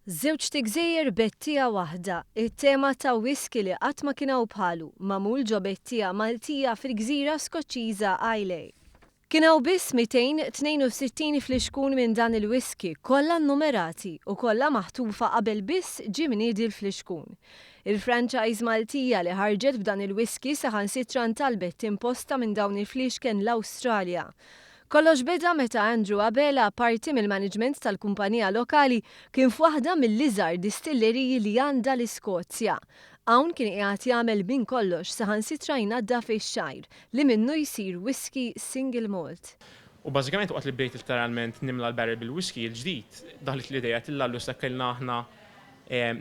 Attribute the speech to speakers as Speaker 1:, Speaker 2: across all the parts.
Speaker 1: Żewġt igżejjer bettija waħda, it-tema ta' whisky li qatt ma kien hawn bħalu, magħmul ġo bettija Maltija fil-gżira Skoċċiża Islay. Kien hawn biss 262 flixkun minn dan il-whisky, kollha nnumerati u kollha maħtufa qabel biss ġie mniedi l-flixkun. Il-franchise Maltija li ħarġet b'dan il-whisky saħansitra ntalbet timposta minn dawn il-fliexken l-Awstralja. Kollox beda meta Andrew Abela, parti mill-management tal-kumpanija lokali, kien f'waħda mill-iżgħar distilleriji li għandha l-Iskozja. Hawn kien qiegħed jagħmel minn kollox saħansitra jnaddaf ix-xgħir, li minnu jsir whisky single malt.
Speaker 2: U bażikament waqt li bdejt litteralment nimla l-barrel bil-whisky il-ġdid, daħlet l-idea tillallu sa kellna aħna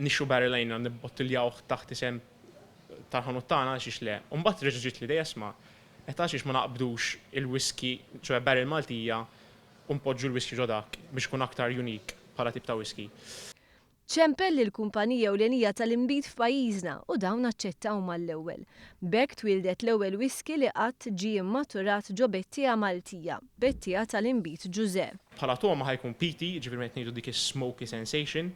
Speaker 2: nixtru barrel għalina nibbottiljawh taħt isem tal-ħanut tagħna għalxiex le. U mbagħad reġa' ġiet l-idea isma' qed għalxiex ma naqbdux il-whisky, ċoe barrel Maltija u npoġġu l-whisky ġo dak biex ikun aktar unique bħala tip ta' whisky.
Speaker 1: Ċempel lill-kumpanija ewlenija tal-inbid f'pajjiżna u dawn aċċettaw mal-ewwel. B'hekk twieldet l-ewwel whisky li qatt ġie mmaturat ġo bettieha Maltija, bettieha tal-inbid Ġużè.
Speaker 2: Bħala togħma ħa jkun peaty, jiġifieri meta qed ngħidu dik is-smoky sensation,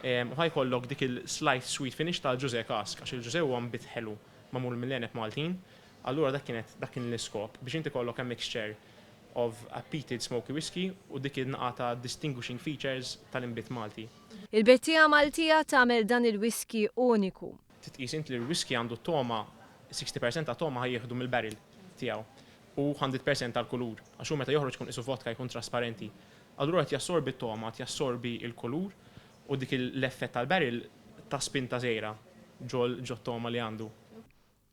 Speaker 2: u ħa jkollok dik il-slight sweet finish tal-Ġużè cask, għax il-Ġużè huwa nbid ħelu magħmul mill-għeneb Maltin, allura dak kienet dak kien l-iskop, biex inti jkollok a mixture of a peated smoky whisky u dik in-naqa ta' distinguishing features tal-inbid Malti.
Speaker 1: Il-bettieha Maltija tagħmel dan il-whisky uniku.
Speaker 2: Trid tqis int li l-whisky għandu t-togħma, 60% tat-togħma ħa jieħdu mill-barrel tiegħu u 100% tal-kulur, għax hu meta joħroġ ikun qisu vodka jkun trasparenti. Allura qed jassorbi t-togħma, qed jassorbi l-kulur u dik l-effett tal-barrel ta spinta żgħira ġo ġot-togħma li għandu.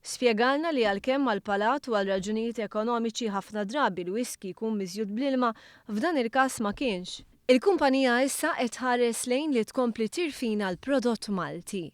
Speaker 1: Spjegalna li għalkemm għall-palat u għal raġunijiet ekonomiċi ħafna drabi l-whisky jkun miżjud bl-ilma, f'dan il-każ ma kienx. Il-kumpanija issa qed tħares lejn li tkompli tirfina l-prodott Malti.